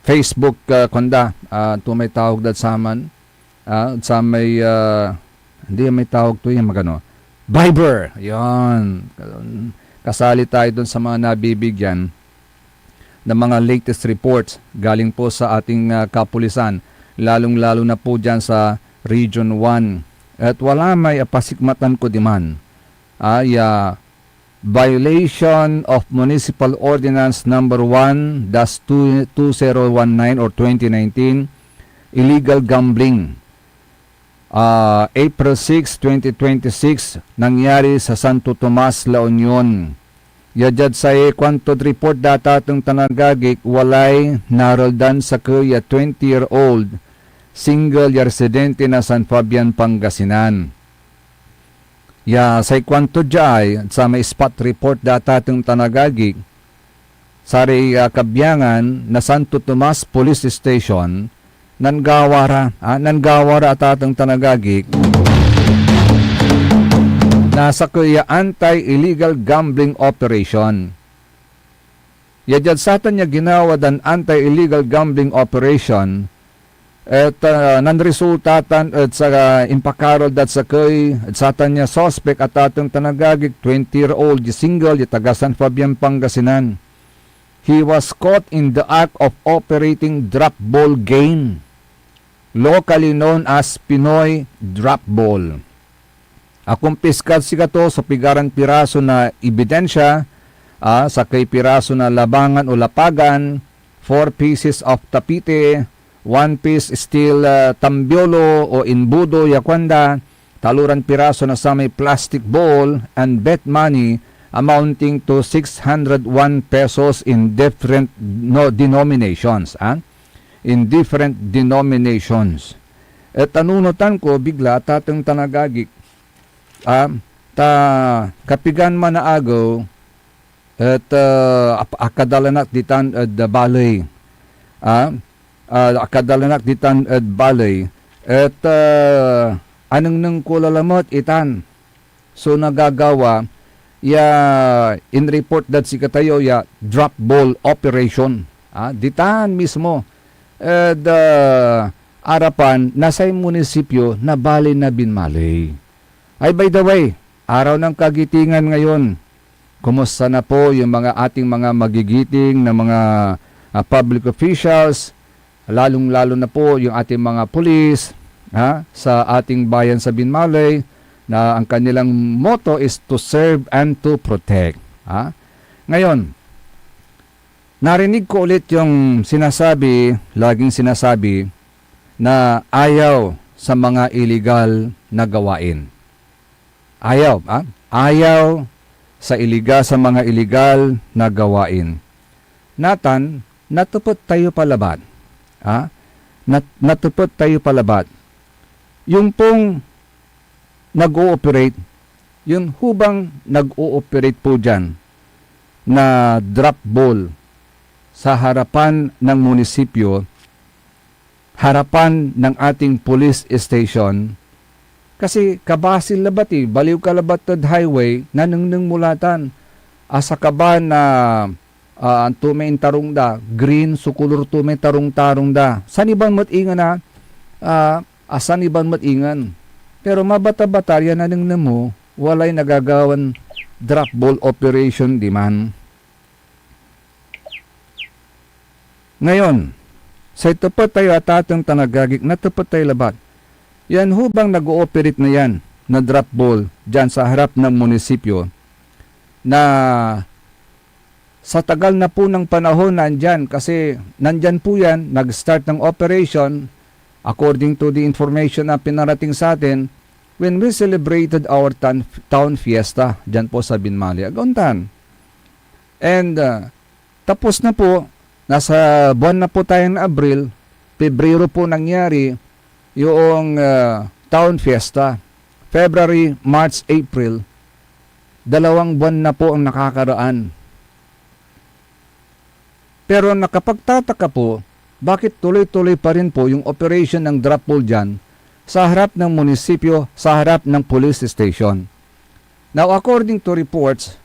Facebook, ah, kunda, ah, to may tawag dad saman, ah, samay, ah, hindi may tawag to yan, magano? Viber! Yan. Kasali tayo dun sa mga nabibigyan ng mga latest reports galing po sa ating, ah, kapulisan, lalong-lalo na po dyan sa Region one. At wala may apasikmatan ko diman. Ah, ya, violation of Municipal Ordinance number one dash two, two zero one nine or twenty nineteen, illegal gambling. Ah, April six, twenty twenty-six, nangyari sa Santo Tomas, La Union. Ya diad say kuantod report da tateng tan agagik, walay nareldan sakey ya twenty-year-old, single ya residente na San Fabian, Pangasinan. Ya say kuanto diay, samay spot report da, tateng tan agagi, saray, ah, kabiangan na Santo Tomas Police Station, nanggawa ra, ah, nanggawa ra, tateng tan agagi, na sakey ya anti-illegal gambling operation. Ya diad satan ya ginawa dan anti-illegal gambling operation, et, ah, nanresulta tan ed sa impakarol dad sakey ed satan ya suspek a tateng tan agagi, twenty-year-old ya single ya taga San Fabian, Pangasinan. He was caught in the act of operating drop ball game, locally known as Pinoy drop ball. Akumpiskad sikato so pigaran piraso na ebidensya, ah, sakey piraso na labangan o lapagan, four pieces of tapite, one piece steel, ah, tambiolo o imbudo ya kuanda, taloran piraso na samay plastic ball, and bet money amounting to six hundred one pesos in different, no, denominations, ah, in different denominations. Et anunotan ko bigla, tateng tan agagi, ah, ta kapigan man a agew, et, ah, ap-, akadalanak ditan ed baley. Ah, ah, akadalanak ditan ed baley. Et, ah, anengneng ko lalamet itan so nagagawa ya inreport dad sikatayo ya drop ball operation. Ah, ditan mismo ed, ah, arapan na say munisipyo na baley na binmaley. Ay, by the way, araw ng kagitingan ngayon. Kumusta na po yung mga ating mga magigiting na mga, ah, public officials, lalong-lalo na po yung ating mga pulis, ha, sa ating bayan sa Binmaley, na ang kanilang motto is to serve and to protect, ha? Ngayon, narinig ko ulit yung sinasabi, laging sinasabi, na ayaw sa mga iligal na gawain. Ayaw, ah, ayaw sa iliga-, sa mga iligal na gawain. Natan, natepet tayo pa labat, ah, nat-, natepet tayo pa labat. Yung pong nag-ooperate, yun ho bang nag-ooperate po diyan na drop ball sa harapan ng munisipyo, harapan ng ating police station? Kasi kabasil labat eh, baliw ka labat ed highway, nanengneng mo la tan. Asa ka ba na, ah, anto may intarong da, green so kolor to may tarong-tarong da. Saniban met ingen a, ah, a saniban met ingen. Pero mabata-bata ya nanengneng mo, walay nagagawan drop ball operation diman. Ngayon, say tepet tayo, atateng tan agagik, natepet tayo labat. Yan ho bang nag-ooperate na yan na drop ball dyan sa harap ng munisipyo na sa tagal na po ng panahon na andyan, kasi nandyan po yan, nag-start ng operation, according to the information na pinarating sa atin, when we celebrated our town, town fiesta dyan po sa Binmali, Agontan. And, uh, tapos na po, nasa buwan na po tayo ng Abril, Pebrero po nangyari yung, uh, town fiesta. February, March, April, dalawang buwan na po ang nakakaraan. Pero nakapagtataka po, bakit tuloy-tuloy pa rin po yung operation ng drop ball dyan sa harap ng munisipyo, sa harap ng police station? Now, according to reports,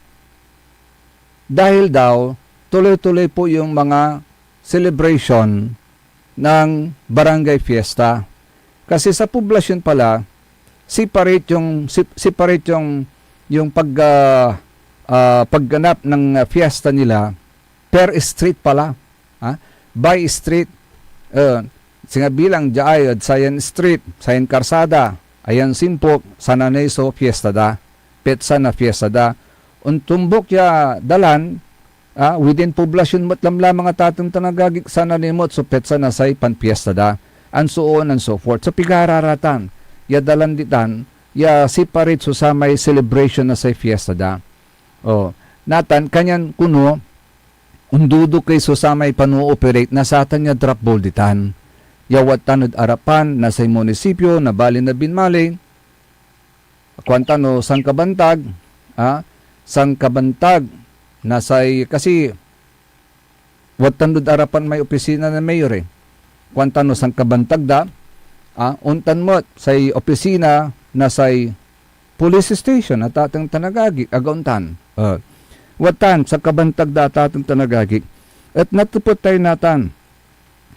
dahil daw tuloy-tuloy po yung mga celebration ng barangay fiesta. Kasi sa poblasyon pala, separate yung, sep-, separate yung, yung pag, ah, ah, pagganap ng, ah, fiesta nila per street pala, ha? By street, eh, singa bilang diay ed sayan street, sayan karsada, ayan simpok, sananey so fiesta da, petsa na fiesta da. Ontumbok ya dalan, ah, within poblasyon met lamlamang, atateng tan agagik, sananey met so petsa na say panpiesta da, and so on and so forth. So, pigararatan ya dalan ditan, ya separate so samay celebration na say fiesta da. Oh, natan, kanyan kuno, ondudukey so samay pano-operate na satan ya drop ball ditan, ya wadtan ed arapan na say munisipyo na bali na Binmali, Kuanta no sankabantag, ah, sankabantag na say, kasi wadtan dod arapan may opisina na mayor, eh. Kuanta no sankabantag da, ah, ontan met say opisina na say police station, atateng tan agagi, aga ontan. Ah, wadtan, sankabantag da, atateng tan agagi. Et natepet tayo natan,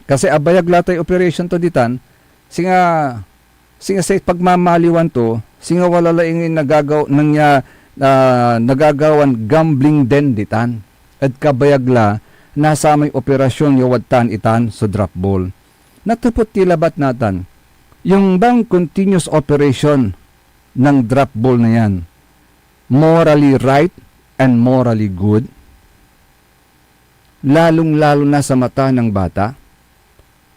kasi abayag la tay operation to ditan, singa, singa say pagmamaliwan to, singa wala la ingen nagagaw-, nangya-, ah, nagagawan gambling den ditan. Ed kabayag la na samay operasyon ya wadtan itan so drop ball. Natepet ti labat natan, yung bang continuous operation ng drop ball na yan, morally right and morally good? Lalong-lalo na sa mata ng bata?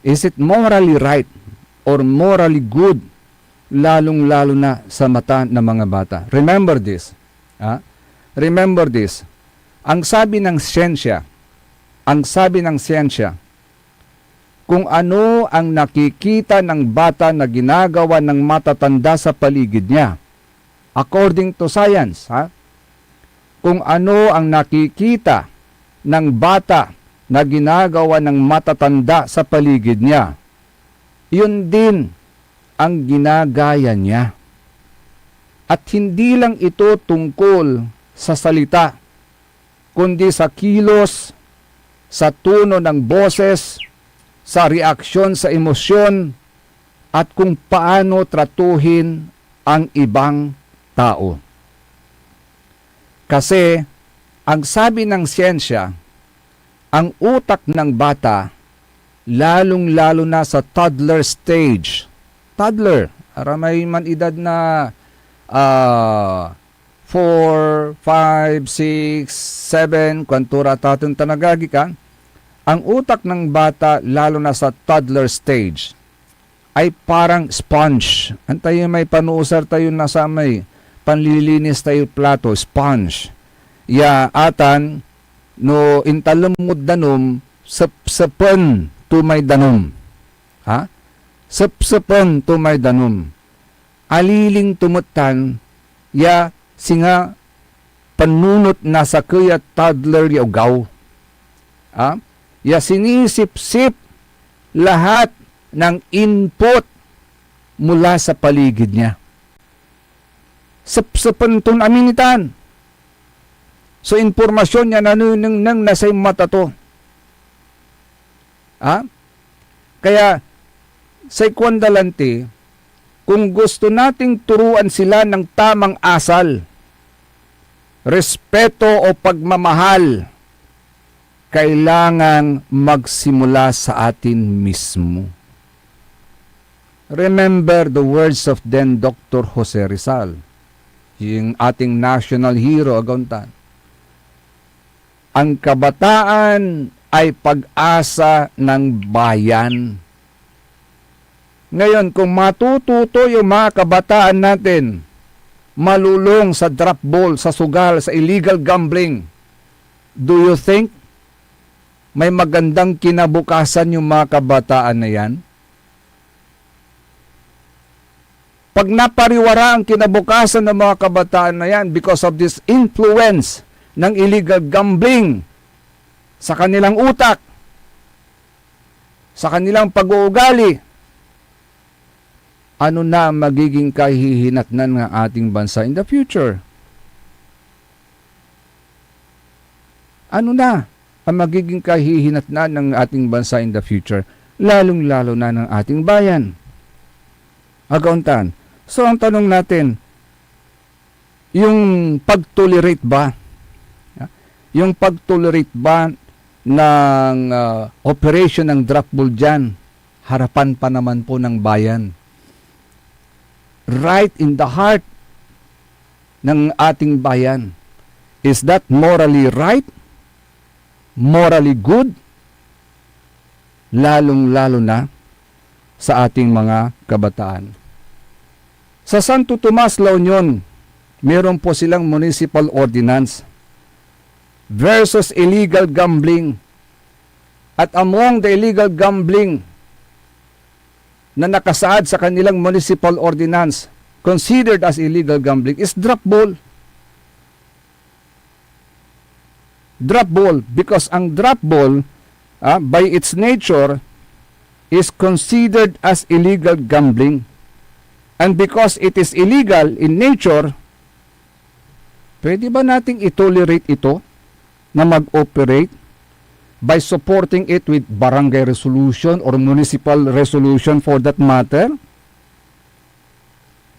Is it morally right or morally good, lalong-lalo na sa mata ng mga bata? Remember this, ha? Remember this. Ang sabi ng siyensya, ang sabi ng siyensya, kung ano ang nakikita ng bata na ginagawa ng matatanda sa paligid niya, according to science, ha? Kung ano ang nakikita ng bata na ginagawa ng matatanda sa paligid niya, yun din ang ginagaya niya. At hindi lang ito tungkol sa salita, kundi sa kilos, sa tono ng boses, sa reaksyon sa emosyon, at kung paano tratuhin ang ibang tao. Kasi, ang sabi ng siyensya, ang utak ng bata, lalong-lalo na sa toddler stage. Toddler, aramay man edad na, ah, four, five, six, seven, kuanto ra atateng tan agagi ka, ang utak ng bata, lalo na sa toddler stage, ay parang sponge. Antayo may panuusar tayo na samay panlilinis tayo plato, sponge. Ya atan, no intalem mod danum, sepsepen to may danum. Ha? Sepsepen to may danum. Aliling to met tan ya singa panunot na sakey a toddler ya ogaw. Ha? Ya sinisipsip lahat ng input mula sa paligid niya. Sepsepen ton amin itan so impormasyon ya nanenengneng na say mata to. Ha? Kaya, say kuan da lanti, kung gusto nating turuan sila ng tamang asal, respeto o pagmamahal, kailangan magsimula sa atin mismo. Remember the words of then Doctor Jose Rizal, yung ating national hero, aga ontan. Ang kabataan ay pag-asa ng bayan. Ngayon, kung matututo yung mga kabataan natin malulong sa drop ball, sa sugal, sa illegal gambling, do you think may magandang kinabukasan yung mga kabataan na yan? Pag napariwara ang kinabukasan ng mga kabataan na yan because of this influence ng illegal gambling sa kanilang utak, sa kanilang pag-uugali, ano na ang magiging kahihinatnan ng ating bansa in the future? Ano na ang magiging kahihinatnan ng ating bansa in the future, lalong-lalo na ng ating bayan? Aga ontan. So, ang tanong natin, yung pag-tolerate ba? Yung pag-tolerate ba ng, ah, operation ng drop ball dyan, harapan pa naman po ng bayan? Right in the heart ng ating bayan. Is that morally right? Morally good? Lalong-lalo na sa ating mga kabataan. Sa Santo Tomas, La Union, meron po silang municipal ordinance versus illegal gambling. At among the illegal gambling na nakasaad sa kanilang municipal ordinance, considered as illegal gambling is drop ball. Drop ball, because ang drop ball, ah, by its nature, is considered as illegal gambling. And because it is illegal in nature, pwede ba nating i-tolerate ito na mag-operate by supporting it with barangay resolution or municipal resolution for that matter?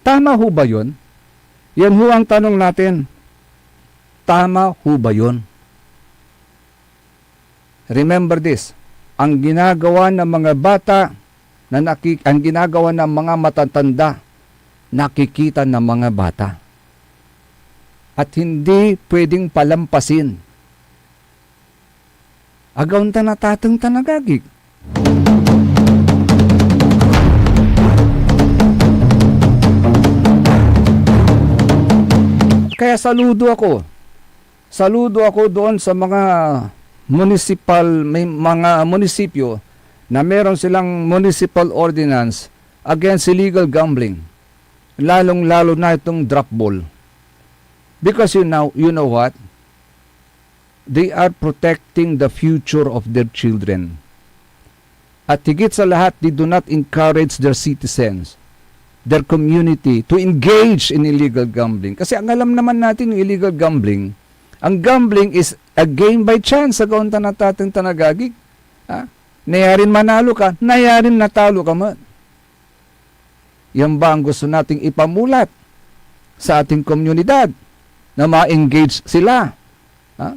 Tama ho ba yun? Yan ho ang tanong natin. Tama ho ba yun? Remember this, ang ginagawa ng mga bata na naki-, ang ginagawa ng mga matatanda, nakikita ng mga bata. At hindi pwedeng palampasin. Agaw tan atateng tan agagik. Kaya saludo ako. Saludo ako doon sa mga municipal, may mga munisipyo na meron silang municipal ordinance against illegal gambling. Lalong-lalo na itong drop ball. Because you know, you know what? They are protecting the future of their children. At higit sa lahat, they do not encourage their citizens, their community to engage in illegal gambling. Kasi ang alam naman natin yung illegal gambling, ang gambling is a game by chance, agaw tan atateng tan agagik. Ha? Nayarin manalo ka, nayarin natalo ka met. Yan ba ang gusto nating ipamulat sa ating komunidad na ma-engage sila, ha,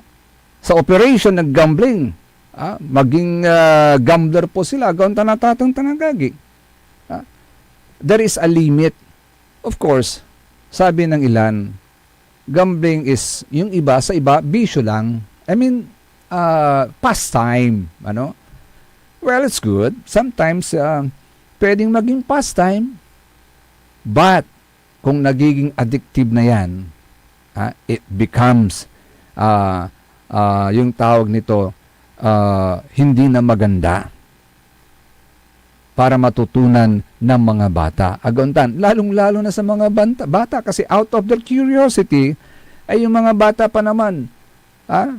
sa operation ng gambling, ha? Maging, ah, gambler po sila, agaw tan atateng tan agagik. Ha? There is a limit. Of course, sabi ng ilan, gambling is, yung iba, sa iba, bisyo lang. I mean, ah, pastime, ano? Well, it's good. Sometimes, ah, pwedeng maging pastime. But, kung nagiging addictive na yan, ah, it becomes, ah, ah, yung tawag nito, ah, hindi na maganda para matutunan ng mga bata. Agaw tan, lalong-lalo na sa mga banta, bata, kasi out of their curiosity, ay yung mga bata pa naman, ah,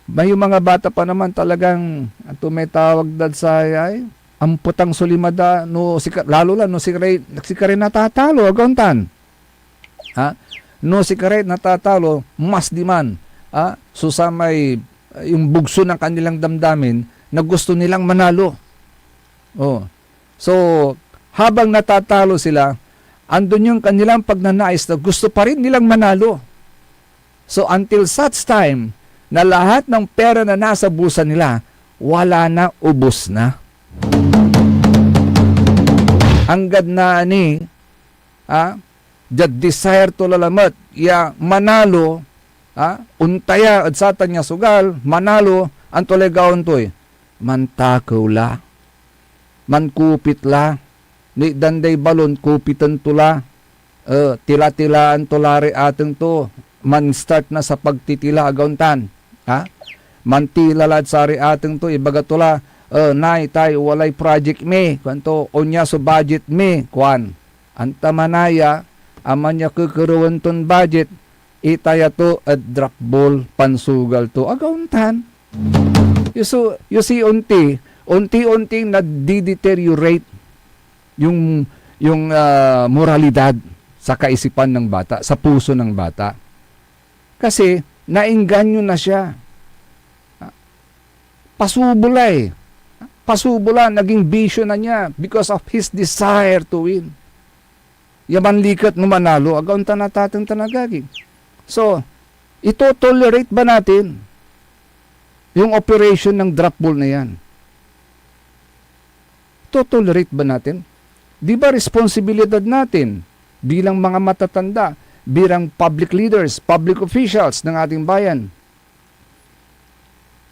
may yung mga bata pa naman talagang, anto may tawag dad sayay? Ampetang so lima da, no, sika-, lalo la, no, sikaray, sikaray natatalo, agaw tan. Ha? No sikaray natatalo, mas diman, ha? So samay, eh, yung bugso ng kanilang damdamin na gusto nilang manalo. Oh. So, habang natatalo sila, andun yung kanilang pagnanais na gusto pa rin nilang manalo. So, until such time na lahat ng pera na nasa bulsa nila, wala na, ubos na. Anggad na ni, ah, diad desire to lalamet ya manalo, ah, ontaya ed satan ya sugal, manalo, anto lay gawaen to? Mantakew la, mankupit la, no itdan day balon, kupiten to la, eh, tila-tilaan to la ray ateng to, man-start na sa pagtitila, agaw tan, ha? Mantila lad saray ateng to, ibaga to la, eh, "Nay, tay, walay project mi," kuanto, "Onya so budget mi," kuan. Anta manaya, aman ya kekerewen ton budget, itaya to ed drop ball, pansugal to, agaw tan. You so, you see, unti, unti-unting nagdi-deteriorate yung, yung, ah, moralidad sa kaisipan ng bata, sa puso ng bata. Kasi naengganyo na siya. Pasubo la eh. Pasubo la, naging bisyo na niya because of his desire to win. Ya manliket no manalo, agaw tan atateng tan agagi. So, ito-tolerate ba natin yung operation ng drop ball na yan? To-tolerate ba natin? Di ba responsibilidad natin bilang mga matatanda, bilang public leaders, public officials ng ating bayan,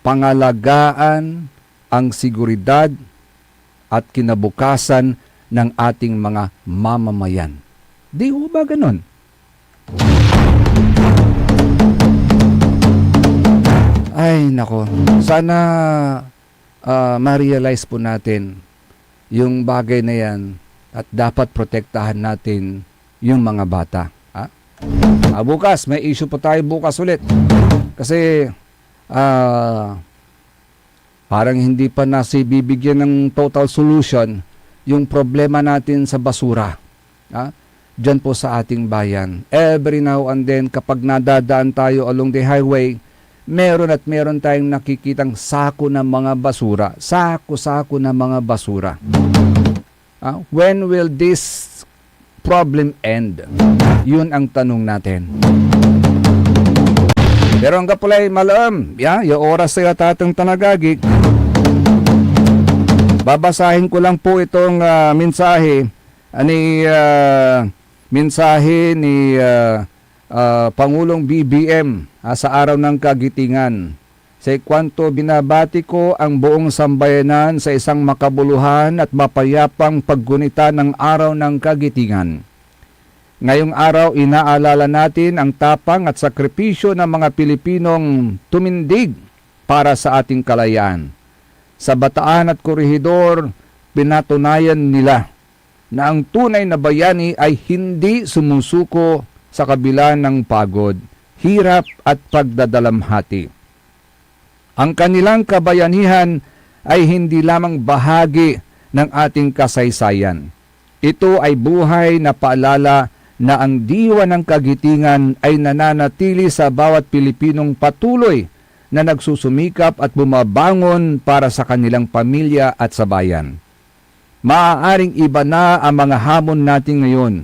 pangalagaan ang seguridad at kinabukasan ng ating mga mamamayan? Di ho ba ganun? Ay, nako. Sana, ah, ma-realize po natin yung bagay na yan at dapat protektahan natin yung mga bata. Ha? Ah, bukas, may issue pa tayo bukas ulit. Kasi, ah, parang hindi pa nasibibigyan ng total solution yung problema natin sa basura. Ha? Diyan po sa ating bayan. Every now and then, kapag nadadaan tayo along the highway, meron at meron tayong nakikitang sako ng mga basura. Sako-sako ng mga basura. Ah, when will this problem end? Yun ang tanong natin. Pero anggapo lay malaem, ya, ya oras tayo, tatang tan agagi. Babasahin ko lang po itong, ah, mensahe, ani, ah, mensahe ni, ah, ah, Pangulong B B M, ah, sa Araw ng Kagitingan. Say kuanto, "Binabati ko ang buong sambayanan sa isang makabuluhan at mapayapang paggunita ng Araw ng Kagitingan. Ngayong araw, inaalala natin ang tapang at sakripisyo ng mga Pilipinong tumindig para sa ating kalayaan. Sa Bataan at Corregidor, pinatunayan nila na ang tunay na bayani ay hindi sumusuko sa kabila ng pagod, hirap at pagdadalamhati. Ang kanilang kabayanihan ay hindi lamang bahagi ng ating kasaysayan. Ito ay buhay na paalala na ang diwa ng kagitingan ay nananatili sa bawat Pilipinong patuloy na nagsusumikap at bumabangon para sa kanilang pamilya at sa bayan." Maaaring iba na ang mga hamon natin ngayon,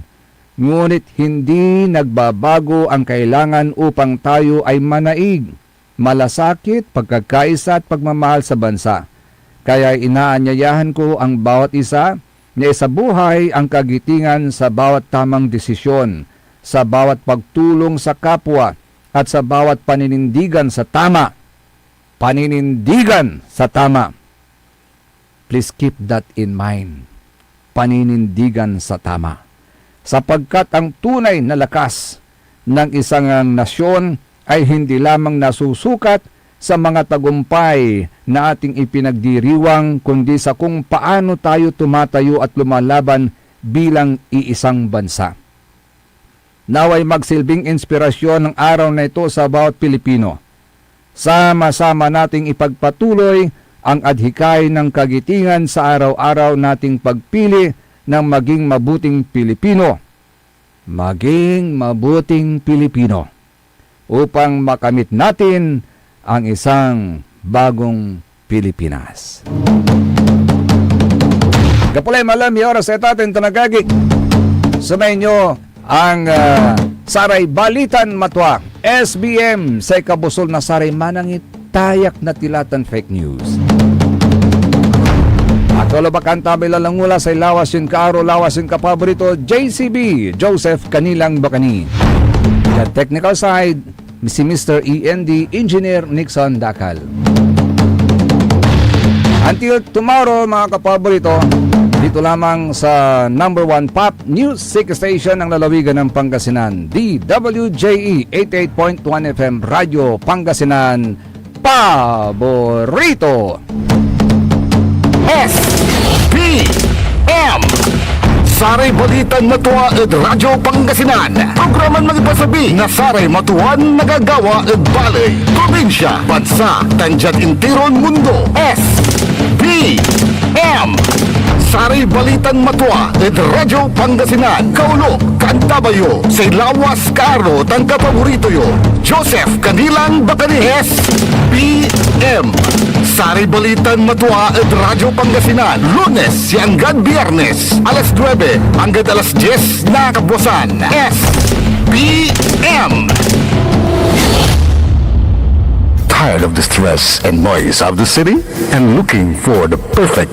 ngunit hindi nagbabago ang kailangan upang tayo ay manaig, malasakit, pagkakaisa at pagmamahal sa bansa. Kaya inaanyayahan ko ang bawat isa na isabuhay ang kagitingan sa bawat tamang desisyon, sa bawat pagtulong sa kapwa, at sa bawat paninindigan sa tama. Paninindigan sa tama. Please keep that in mind. Paninindigan sa tama. Sapagkat ang tunay na lakas ng isang nasyon ay hindi lamang nasusukat sa mga tagumpay na ating ipinagdiriwang, kundi sa kung paano tayo tumatayo at lumalaban bilang iisang bansa. Naway magsilbing inspirasyon ang araw na ito sa bawat Pilipino. Sama-sama nating ipagpatuloy ang adhikay ng kagitingan sa araw-araw nating pagpili ng maging mabuting Pilipino. Maging mabuting Pilipino upang makamit natin ang isang bagong Pilipinas. Gapo lay malam ya oras etaten tan agagi. Sumay nyo ang, ah, saray balitan matua. S B M, say kabusol na saray manangitayak na tila tan fake news. At wala ba kanta may lalangula say lawas yung kaaro, lawas yung kapaborito, J C B, Joseph Kanilang Bakani. The technical side, si Mister E N D Engineer Nixon Dakal. Until tomorrow, mga kapaborito, dito lamang sa number one pop news station ng lalawigan ng Pangasinan, D W J E eighty-eight point one F M Radio Pangasinan, paborito. S B M. Saray balitan matua ed Radyo Pangasinan. Programan mangipasabi na saray matuan nagagawa ed baley, probinsya, bansa, tan diad intiron mundo. S B M. Saray balitan matua ed Radyo Pangasinan. Kaulo, kaantabayo, say lawas, kaaro, tan kapaborito yo, Joseph Kanilang Bakani. S B M. Saray balitan matua ed Radyo Pangasinan, Lunes ya anggad Biyernes, alas nuebe anggad alas dies na kabuasan. S B M. Tired of the stress and noise of the city? And looking for the perfect